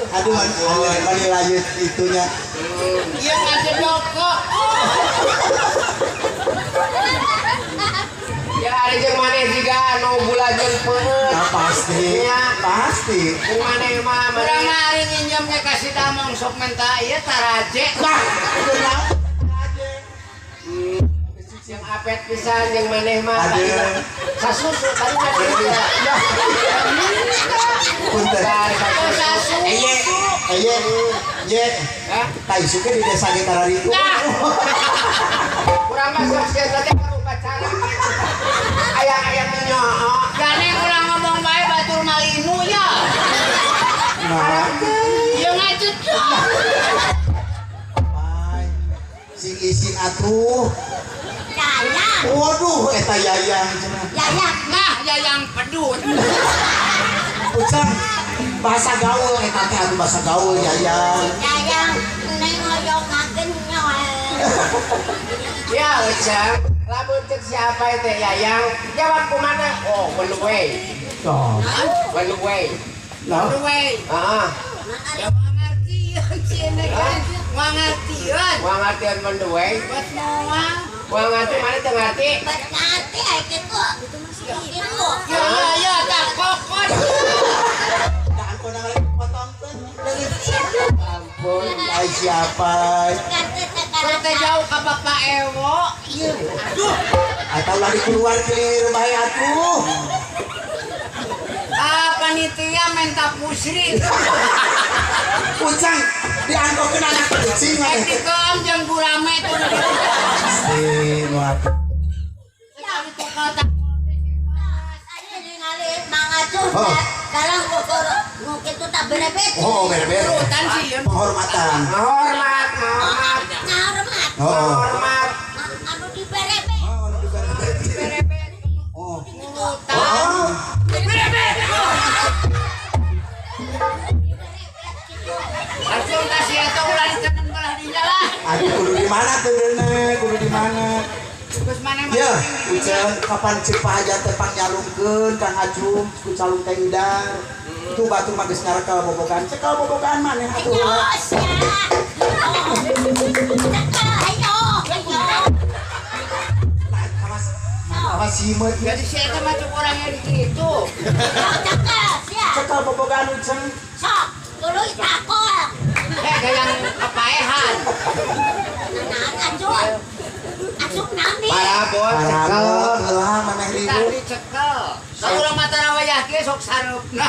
Aduh, kali lanjut itunya. Iya ngajak joko. Ya ada jeung maneh juga nu bulajeun peueut. Nah, pasti. Ya. Pasti. Jeung maneh mah Urang mah ari nginjemnya kasih damong sok menta ieu taraje. Nah, itu naon? Yang apet pisan jeung maneh mah. Aduh. Sasusu tadi kan dia. Punten. Sasusu. Eye, eye, ye. Hah? Tah isukeun di desa ge kararitu. Nah. Urang mah sok sia teh keur upacara. Aya-aya nu nyoo. Gane urang ngomong bae batur malinu ya. Nah, Ieu ngacecok. pai. Sing isin atuh. Yayang. Waduh, eta yayang cenah. Yayang. Nah, yayang pedut. Ucang bahasa gaul eta teh atuh bahasa gaul yayang. Yayang neng hoyong ngagenyol. Ya, Ucang. Lamun cek siapa teh Yayang, jawab kumana? Oh, one way. Toh. One way. Nah, Duwe. Heeh. Ya ngartieun sieun kan. Moal ngartieun. Moal ngartieun one way. Buat moal. Moal ngarti mana teu ngarti? Bet ngarti ai kitu. Kitu. Ya ya ya tak kokot. da angkona balik potongkeun. Ampun. Ai siapa? Ngarti teh Kalau teh jauh ka Bapak Ewo. Ieu. Aduh. Atau lari keluar kelir bae atuh. Ah, panitia minta pusri. Ucang diangkokeun anak kucing Rek maneh. dikeum jeung gurame tuh. Pasti nu atuh. Sekali tukal tak Ari ningali Mang Acung Oh. kalau ngukur nu kitu tak berebet. Oh, bener-bener. urutan sih ya. Penghormatan. Ngahormat, ngahormat. Ngahormat. Oh. Ngahormat. Anu diberebet. Oh, anu diberebet. Berebet. Oh. Urutan. Oh. Berebet. Langsung kasih eta ulah ditenen belah dinya lah. Aduh, kudu di mana tuh bener? Kudu di mana? Geus maneh mah. Ya, Uceng, kapan cek Pak Hajat teh pangnyalungkeun Kang Acum ku calung teh Idar. Tuh batur mah geus ngarekel bobogan. Cekel bobogan maneh atuh. Ayo sia. Cekel ayo. Ayo. Nah, awas. Awas simeut. Jadi si eta mah cuk orangnya di kitu. Cekel sia. Cekel bobogan Uceng. Sok, tuluy takol. Eh, Parabot heula maneh Tah ribu. Dicekel. Ka urang mah tarawayah kieu sok sareupna.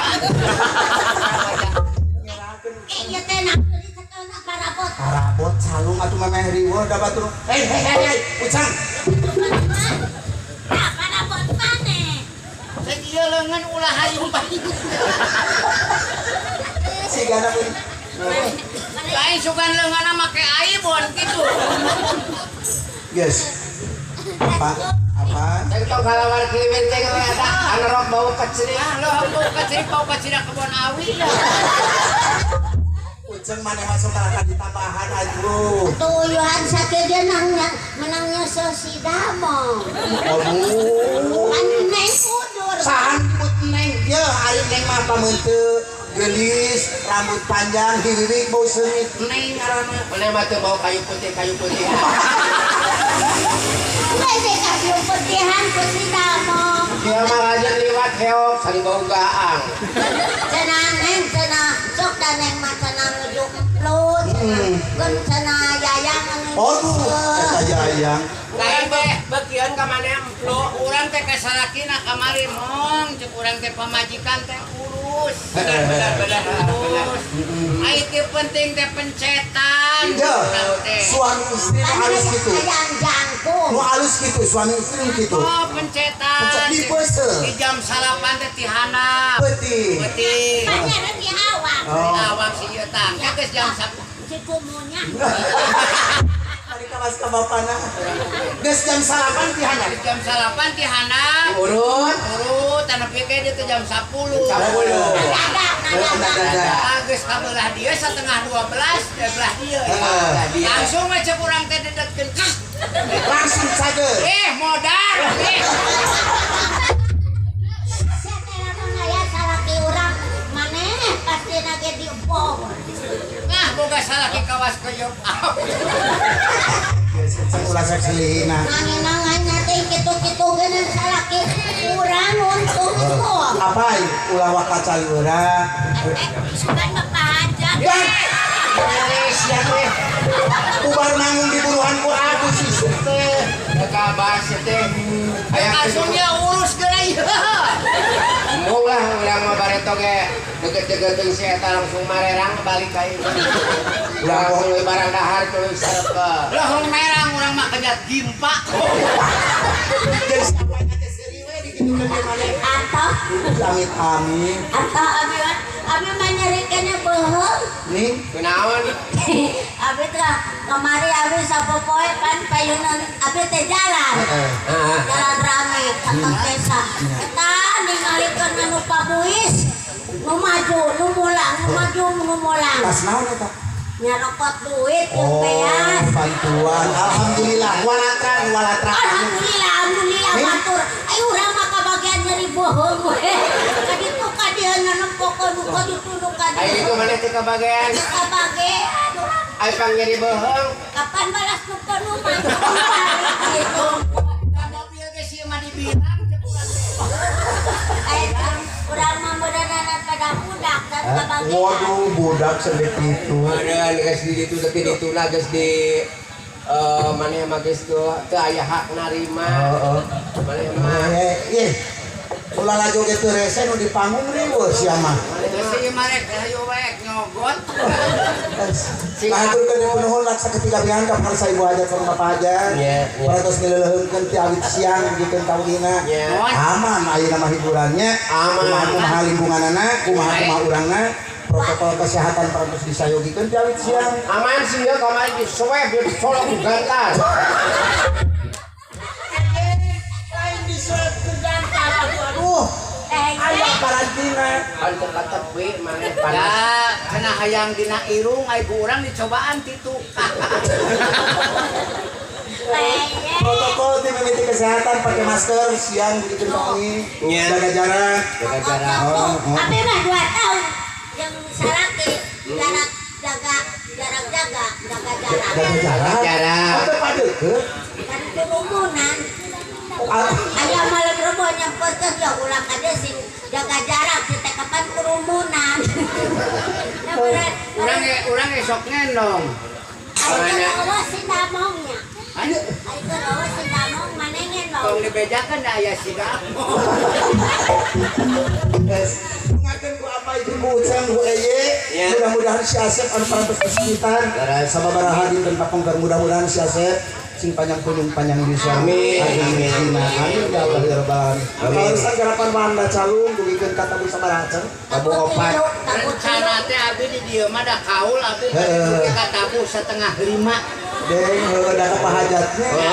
Ieu teh nak dicekel na parabot. Parabot calung atuh memeh riweuh da batur. Hei hei hei hei, Ucang. Nah, parabot maneh. Cek ieu leungeun ulah hayung payu. Sigana Lain sugan leungeunna make aibon kitu. Guys. Apa? Apa? Cek tong kalawar keliwit teh eta anerok bau kecil. Ah, lo bau kecil kebon awi ya. Uceng maneh masuk ka ditambahan atuh. Tuyuhan sakieu ge menang nyusul si Damong. Aduh. Kan neng kudur. Sahan nyebut neng ye ari neng mah pameuteu geulis, rambut panjang, hiwiwik bau seungit neng ngaranna. Maneh mah teu bau kayu putih kayu putih. Geus kayu putihan ku si Damong. Dia mah rajin liwat heok sari bau gaang. Cenah neng cenah sok da neng mah cenah nuju emplut. Geun cenah yayang anu. Aduh, eta yayang. Lain teh Bagian ka maneh emplo. Urang teh ka salakina kamari mong cek urang teh pamajikan teh urus. Benar benar urus. Ai teh penting teh pencetan. Suami istri nu alus kitu. Hayang jangkung. Nu alus kitu suami istri nu kitu. Oh, pencetan. Pencet di peuseuh. Di jam salapan teh ti handap. Peuting. Peuting. Banyak di awak. Di awak si ieu tang. Geus jam 10. Si kumunya. Balik ka mas ka bapana. Geus jam salapan ti handap. Jam salapan ti handap. Urut. Urut nepi ka dieu teh jam 10. 10. Dadah. Ah, geus kabelah dieu 11:30, belah dieu. Langsung we cek urang teh dedetkeun. Langsung saja. Modar. Sia teh lamun aya salaki urang maneh pastina ge diempong. Nah, boga salaki kawas koyok. Geus ulah sok silihina. Nanginangan teh kitu-kitu geunan salaki urang untung empong. Apa ulah waka cali urang. Sugan Bapak Hajat. Sia teh. Ubar manggung di buruhan ku aku sih teh. Ka bahas teh. Hayang Langsung ya urus geura ieu. Embung lah urang mah bareto ge deket-deketin si eta langsung marerang balik ka ieu. Urang tuluy barang dahar tuluy sarep. Lohong merang urang mah kenyat gimpa. Jadi siapanya teh seuri we digitukeun ge maneh. Atau Amit amit. atau abi mah nyerikeunna beuheung. Nih, Kunaon? Abi teh kamari abi sapopoe pan payunan abi teh jalan. Jalan rame ka desa. Eta ningalikeun anu pabuis nu maju nu mulang nu maju nu mulang. Tas naon eta? Nyarokot duit jeung beas. Bantuan. Alhamdulillah walatran walatran. Alhamdulillah alhamdulillah batur. Ayo urang mah kabagian nyeri bohong we. Ka ditu ka dieu nempokeun nu ka ditu nu ka Ayo dieu. itu maneh teh kabagian. Kabagian urang. Ayo pang nyeri bohong. Kapan balas nu ka nu mah gitu. Ka mobil ge sieu mah dibilang cek urang teh. Ayo urang mah meureunan pada budak dan kabagian. Waduh, budak sedek itu. Meureun geus di ditu teh ditu lah geus di maneh mah geus teu aya hak narima. Heeh. Maneh mah Eh, ulah laju ge teu rese nu di panggung riweuh sia mah. Geus ieu mah rek hayu we nyogot. Nah, haturkeun nuhun laksa ketiga pihan ka pangarsa Ibu Hajat sareng Bapak Hajat. Nya, nya. Parantos ngaleuleungkeun ti awit siang dugikeun ka ugina. Nya. Aman ayeuna mah hiburannya. Aman. Kumaha kumaha lingkunganana, kumaha kumaha urangna. Protokol kesehatan parantos disayogikeun ti awit siang. Aman sih ya kamari di swab di colok gantar. Lain di swab ku gantar aduh aduh. Aya karantina. Kan teu katepi maneh panas. Ya, cenah hayang dina irung ai ku urang dicobaan titu. Protokol tim mimiti kesehatan pakai masker siang begitu kami. Nya. Jaga jarak. Jaga jarak. Oh, oh. Abi mah 2 tahun yang salaki jarak jaga jarak jaga jaga jarak. Jaga jarak. Jarak. Atau padeukeut. Kan kerumunan. Aya malam rebo nyamperkeun ya ulah ka sing jaga jarak kita kapan kerumunan. Urang urang esok ngendong. Ayo awas si damongnya. Ieu Ari keur eueuh si Damong manengen bau. Tong dibejakeun da aya si Damong. Geus. Ngakeun ku apa itu ku Uceng ku Eye. Mudah-mudahan si Asep anu parantos di sekitar sababaraha dinten kapungkur mudah-mudahan si Asep sing panjang kunjung panjang bisa. Amin. Amin. Amin ya Allah ya Rabbal alamin. Kalau garapan wanda calung dugikeun ka tabu sabaraha ceng. Tabu opat. Rencana teh abi di dieu mah da kaul abi dugi ka tabu 4:30. Deng heueuh da ka pahajatnya.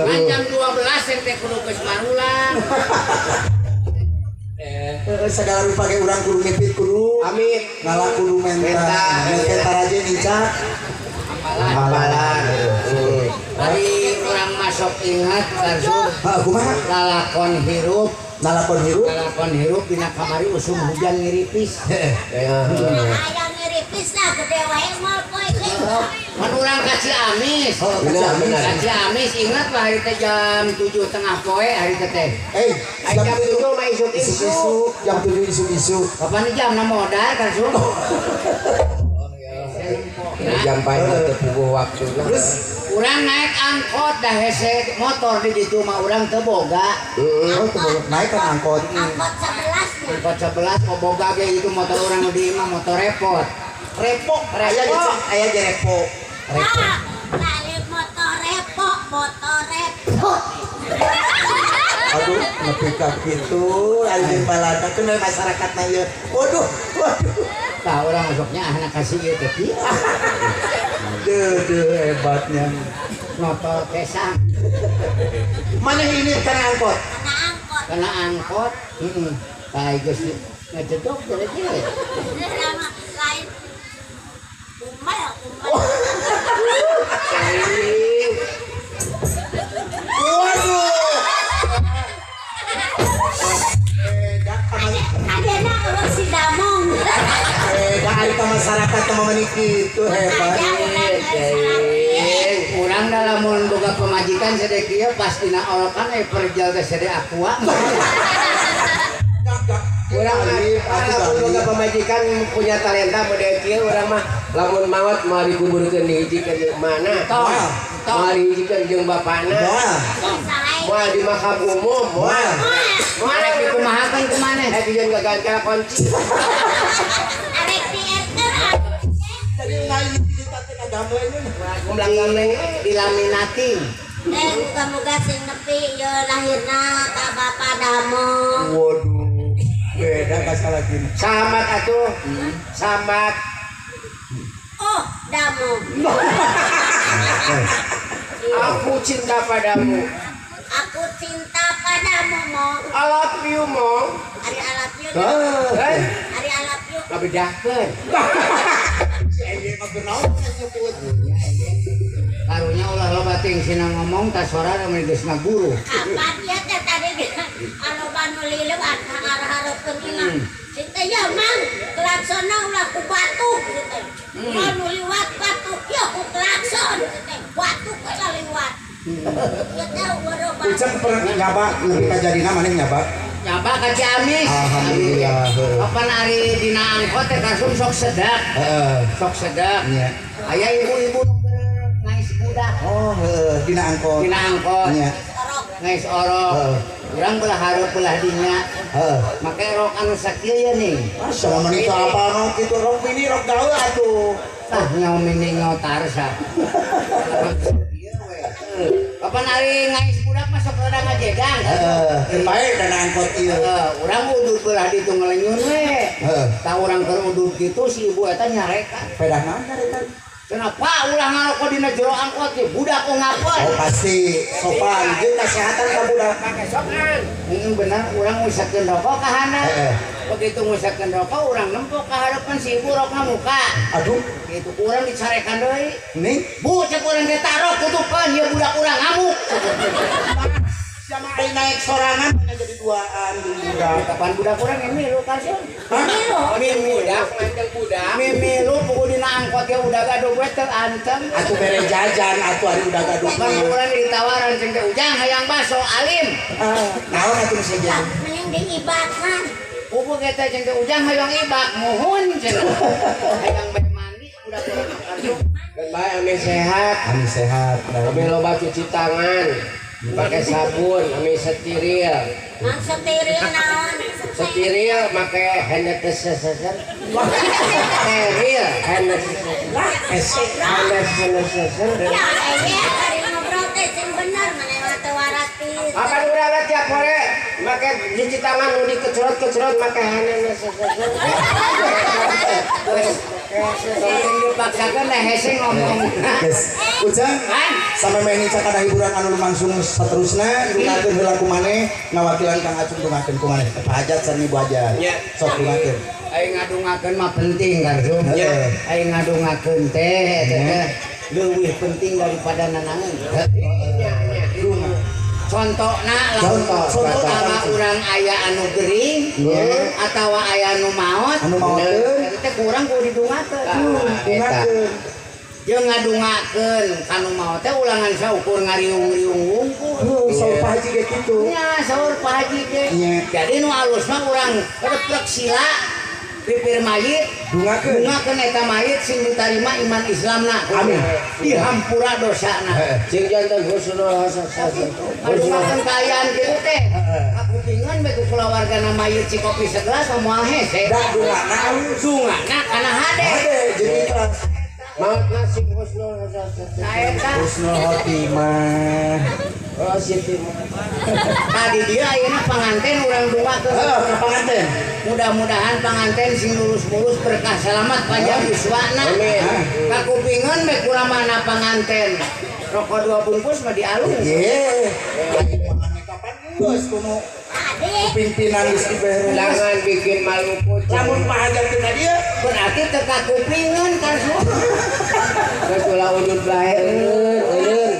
Kan jam 12 yang teh kudu geus marulang. Heeh segala rupa ge urang kudu ngipit kudu. Amin. Ngala kudu menta. Menta raje nicak. Apalan. Ari urang masuk ingat langsung Hah, kumaha? lalakon hirup. Lalakon hirup? Lalakon hirup dina kamari usum hujan ngiripis. Aya ngiripis lah gede wae moal poe ge. Mun urang ka Ciamis. Oh, ka Ciamis. Ka Ciamis ingat lah hari teh jam 7:30 poe hari teh teh. Jam Jam 7 7 mah isuk-isuk. isuk-isuk, jam 7 isuk-isuk. Kapan jam na modal kan su? Jam pagi teu puguh waktuna. Terus urang naik angkot dah hese motor di ditu mah urang teu boga. oh, teu naik kan angkot. Angkot 11 nya. Angkot 11 kok boga ge itu motor urang nu di imah motor repot. Repo, aya ge aya ge repo. Repo. Ah, kali motor repo, motor repot. Aduh, nepi ka kitu, ari jeung balada keun masyarakatna ieu. Waduh, waduh. Tah urang masuknya anak kasih ieu teh kieu. Duh, duh hebatnya. Motor kesang. Mana ini kana angkot? Kana angkot. Kana angkot. Heeh. Tah geus ngecedok jadi kieu. Lama lain umal, umal. Waduh. Adena eueuh si Damong. Da ari ka masyarakat teh mah kitu hebat. Urang da lamun boga pamajikan sede kieu pastina olokan perjal teh sede aqua. Urang lamun boga pamajikan punya talenta model kieu urang mah lamun maot moal dikuburkeun dihijikeun jeung mana? Moal dihijikeun jeung bapana. Moal di makam umum, moal. Moal Arek dikumahakeun ku maneh? Rek dijieun gagancal kunci. Arek dierker Jadi lain kita teh kagamleng. Kumlang-kamleng dilaminating. Muga-muga sing nepi ye lahirna ka Bapa Damong. Waduh. Beda ka salah gini. Samat atuh. Samat. Oh, Damong. Aku cinta padamu. Aku cinta padamu, Mong. I love you, Mong. Ari I love you. Ari I love you. Ngabedahkeun. Si Eye mah kunaon nyebut. Karunya ulah loba ting sina ngomong tas sora mun geus ngaguru. Kapan ieu teh tadi anu nu lileuan arah-hareupeun imah. Cinta ya Mang, klaksonna ulah ku batuk kitu teh. Anu liwat batuk ya ku klakson kitu teh. Batuk we liwat. Ieu teh eueuh batuk. Uceng pernah nyaba nepi ka jadina maneh nyaba? Nyaba ka Ciamis. Alhamdulillah. Kapan ari dina angkot teh langsung sok sedak. Heeh. Sok sedak. Nya. Aya ibu-ibu nu ngais budak. Oh, heeh, dina angkot. Dina angkot. Nya. Ngais orok. Heeh. Urang belah hareup belah dinya. Heeh. Make rok anu sakieu ye nih. Masa mun itu apa rok itu rok mini rok gaul atuh. Tah nyaho mini nyaho tarsa. Kapan ari ngais budak masuk rada ngajegang. Heeh, bae dana angkot ieu. Heeh, urang udud belah ditu ngelenyun we. Heeh. Tah urang keur udud kitu si ibu eta nyarekan. Pedah naon nyarekan? Kenapa ulah ngarokok dina jero angkot ye budak ungapeun. Oh pasti sopan jeung kesehatan ka budak. Pake sopan. Heeh bener urang ngusakeun rokok ka handap. Heeh. Begitu ngusakeun rokok urang nempok ka hareupeun si ibu rokna muka. Aduh, gitu urang dicarekan deui. Nih, Bu cek urang teh tarok tutupan ieu budak urang ngamuk. Siapa ari naik sorangan mana jadi duaan jeung budak. Kapan budak urang yang milu kan sih? Milu. Milu Budak ngandeng budak. Mimilu puguh dina angkot ge udah gaduh we teu antem. Atuh bere jajan atuh ari udah gaduh. Pan urang ditawaran cing teh ujang hayang baso alim. Naon atuh nu sejen? Mending diibakan. Puguh ge teh cing teh ujang hayang ibak muhun cenah. Hayang bae mandi budak urang mah. Kan bae ame sehat. Ame sehat. Ame loba cuci tangan. Pakai sabun, ame steril. Ngan steril naon? Steril make hand sanitizer. Steril hand sanitizer. Ya, ari ngobrol teh sing bener maneh mah teu waras pisan. Apa urang tiap hore make cuci tangan nu dikecerot-kecerot make hand sanitizer. Tong dipaksakeun da hese ngomong. Geus. Ujang, sampe meh nica kana hiburan anu lumangsung saterusna ndungakeun heula ku maneh ngawakilan Kang Acung ndungakeun ku maneh. Pak Hajat sareng Ibu Hajat. Sok ndungakeun. Aing ngadungakeun mah penting Karsum. Aing ngadungakeun teh eta teh leuwih penting daripada nanangeun. Contona lamun pertama urang aya anu gering atawa aya anu maot, eta teh kurang kudu didungakeun. Didungakeun. Jeung ngadungakeun kanu maot teh ulangan saukur ngariung-riung wungkul. Saur Pak Haji ge kitu. Nya saur Pak Haji ge. Jadi nu alus mah urang replek sila pipir mayit dungakeun. Dungakeun eta mayit sing ditarima iman Islamna. Amin. Dihampura dosana. Sing janten husnul hasanah. Dungakeun kaayaan kitu teh. Kakupingan bae ku kulawargana mayit si kopi segelas moal hese. Da dungana alus. Dungana kana hade. Hade jadi ikhlas. Mautna sing husnul hasanah. Eta husnul khotimah. Oh Siti. Tadi dia ayeuna panganten urang dungakeun. Heeh, ka panganten. Mudah-mudahan panganten sing lulus-lulus berkah selamat panjang yuswana. Amin. Kakupingan bae kuramana panganten. Rokok 2 bungkus mah dialung. Ye. Kapan geus kuno pimpinan geus dibere. Jangan bikin malu kucing. Lamun Pak Hajat teu ka dieu berarti teu kakupingan kan. Geus ulah udud bae eureun.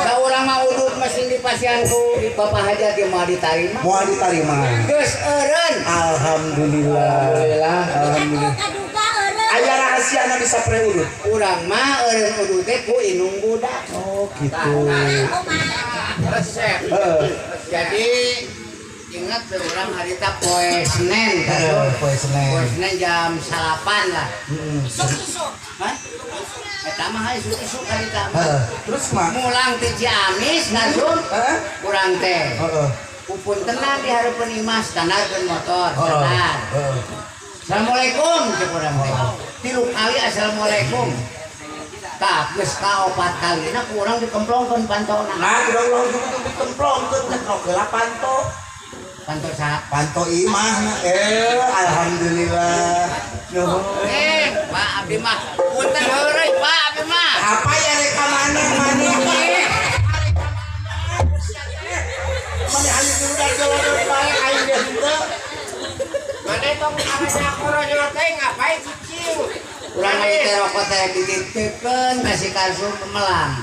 Ka urang mah udud mah sing dipasihan ku Bapak Hajat ge moal ditarima. Moal ditarima. Geus eureun. Alhamdulillah. Alhamdulillah. Alhamdulillah. Aya rahasiana bisa pre udud. Urang mah eureun udud teh ku inung budak. Oh gitu. Resep. Jadi ingat orang harita poe Senin. Poe Senin. Poe Senin jam 8 lah. Isuk-isuk. Hah? Eta mah isuk-isuk harita mah. Terus mah mulang teh Ciamis langsung. Heeh. Urang teh. Heeh. Pupuntenan di hareupeun imah standarkeun motor, standar. Heeh. Assalamualaikum cek urang teh. 3 kali assalamualaikum. Tah geus ka 4 kalina ku urang dikemplongkeun pantona. Nah, urang ulah ujug-ujug dikemplongkeun cekrok heula panto. Panto saha? Panto imah. Alhamdulillah. Nuhun. Pak abdi mah punten heureuy Pak abdi mah. Apa ya rek ka mana maneh? Maneh aing udah jalan bae aing ge henteu. Maneh tong arek koronyol teh ngapain cicing? Urang aya teh rokok teh dititipkeun ka si Karsum melang.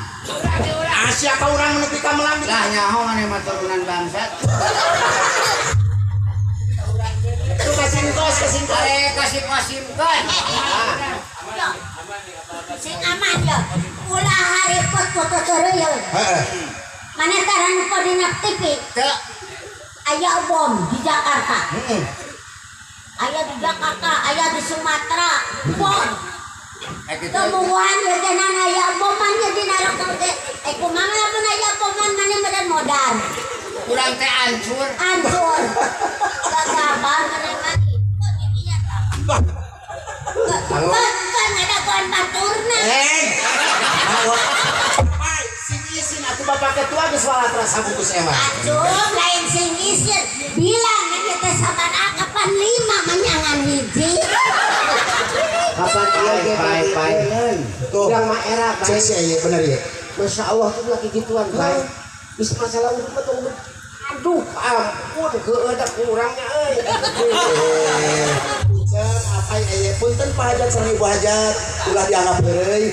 Asia ka urang nepi ka melang. Lah nyaho maneh mah turunan bangsa. Itu kasingkos kasingkos. Are kasih kosimkeun. Sing aman yo. Ulah haripot foto teureun. Heeh. Maneh tara nempo dina TV? Teu. Aya bom di Jakarta. Heeh. Aya di Jakarta, aya di Sumatera, bom. Temuan ya genan aya bom man ya dina rokok teh. Kumaha lamun aya bom man maneh meureun modal. Urang teh ancur. Ancur. Gagabah maneh mah kok didinya tah. Kan ada kawan baturna. Pai, sing isin atuh Bapak Ketua geus walatra sabungkus emang. Atuh lain sing isin, bilang ieu teh sabaraha kapan 5 menyangan hiji. Kapan ieu ge pai pai. Tuh. Urang mah era pai. Cek si aya bener ya. Masya Allah tuh lagi gituan pai. Geus masalah urut mah tong. Aduh, ampun geueuh kurangnya euy. Ujang apa aya punten Pak Hajat sareng Ibu Hajat ulah dianggap heureuy.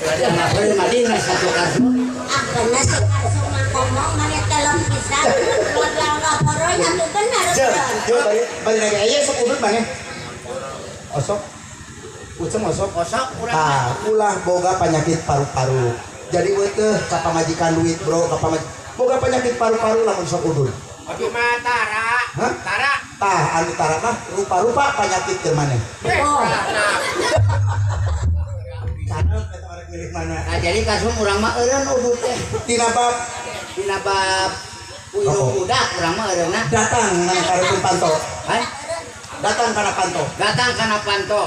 Ulah dianggap heureuy mah dina satu kartu. Ah bener si kartu mah ngomong maneh telem pisan. Ulah dianggap heureuy atuh bener. Jeung bari lagi aya sok udut maneh. Osok. Uceng osok. Osok urang. Tah, ulah boga penyakit paru-paru. Jadi weteh ka pamajikan duit bro, ka pamajikan boga penyakit paru-paru lamun sok udud. Abi mah tara. Hah? Tara. Tah anu tara mah rupa-rupa panyakit keur maneh. Oh. Canet eta arek milih mana. Nah jadi kasum urang mah eureun udud teh. Tina bab Dina bab ku budak urang mah eureunna. Datang kana kareupun panto. Hah? Datang kana panto. Datang kana panto.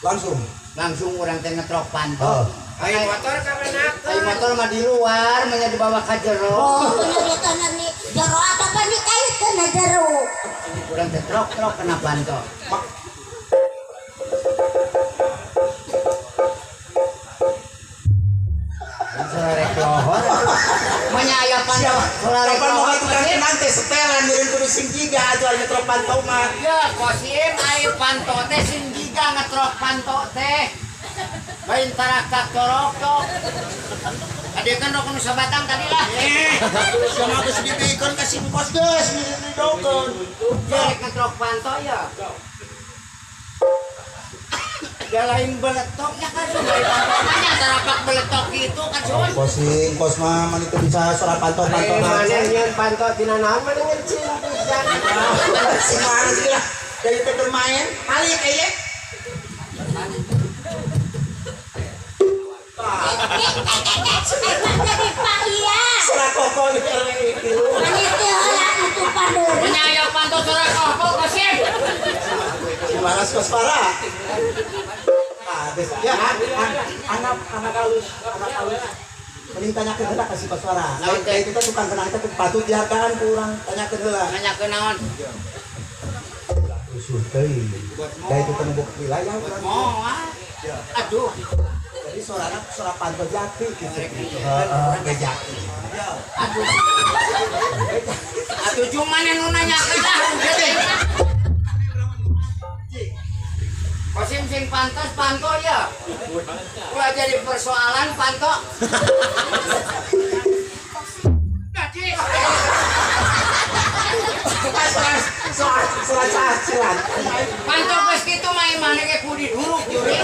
Langsung. Langsung urang teh ngetrok panto. Oh. Ai motor ka mana? Ai motor mah di luar, mah dibawa ka jero. Oh, penyeritaan ni jero atau pan dikaitkeun na jero. Urang teh trok-trok kena panto. Sorek lohor. Manya aya panto, sorek Kapan mau lohor. tukang kenang teh setelan meureun kudu sing giga atuh aya ngetrok panto mah. Ya, kosim ai panto teh sing giga ngetrok panto teh. Lain tarakak torok tok. Ade kan rok nu sabatang tadi lah. Sama geus dibikeun ka si kos geus didokeun. Rek ngetrok panto ya. Ya lain beletoknya kan sun. Makanya tarapak beletok gitu kan sun. Kosing kos mah man itu bisa suara panto-panto Mana nyeun panto tina naon mana ngecing pisan. Si mana sih lah. Dari teh bermain, balik eye. Emang jadi Pak Iya. Suara koko di RW itu. Panitia heula itu padeuri. Manya aya panto suara koko kosim. Si malas kos parah. Ya, anak halus, anak halus. Mending tanyakeun heula ka si Koswara. Naon teh? Itu tukang kenang teh patut dihargaan ku urang tanyakeun heula. Nanyakeun naon? Usul teuing. Da itu teh nu wilayah urang. Moal. Aduh. Jadi suarana suara panto jati gitu. Heeh, jati. Aduh. Aduh cuma nu nanyakeun lah. Kosim sing pantos panto ya. Ulah jadi persoalan panto. Gaji. Soal cacilan. Panto geus kitu mah imahna ge kudu dihuruk jurig.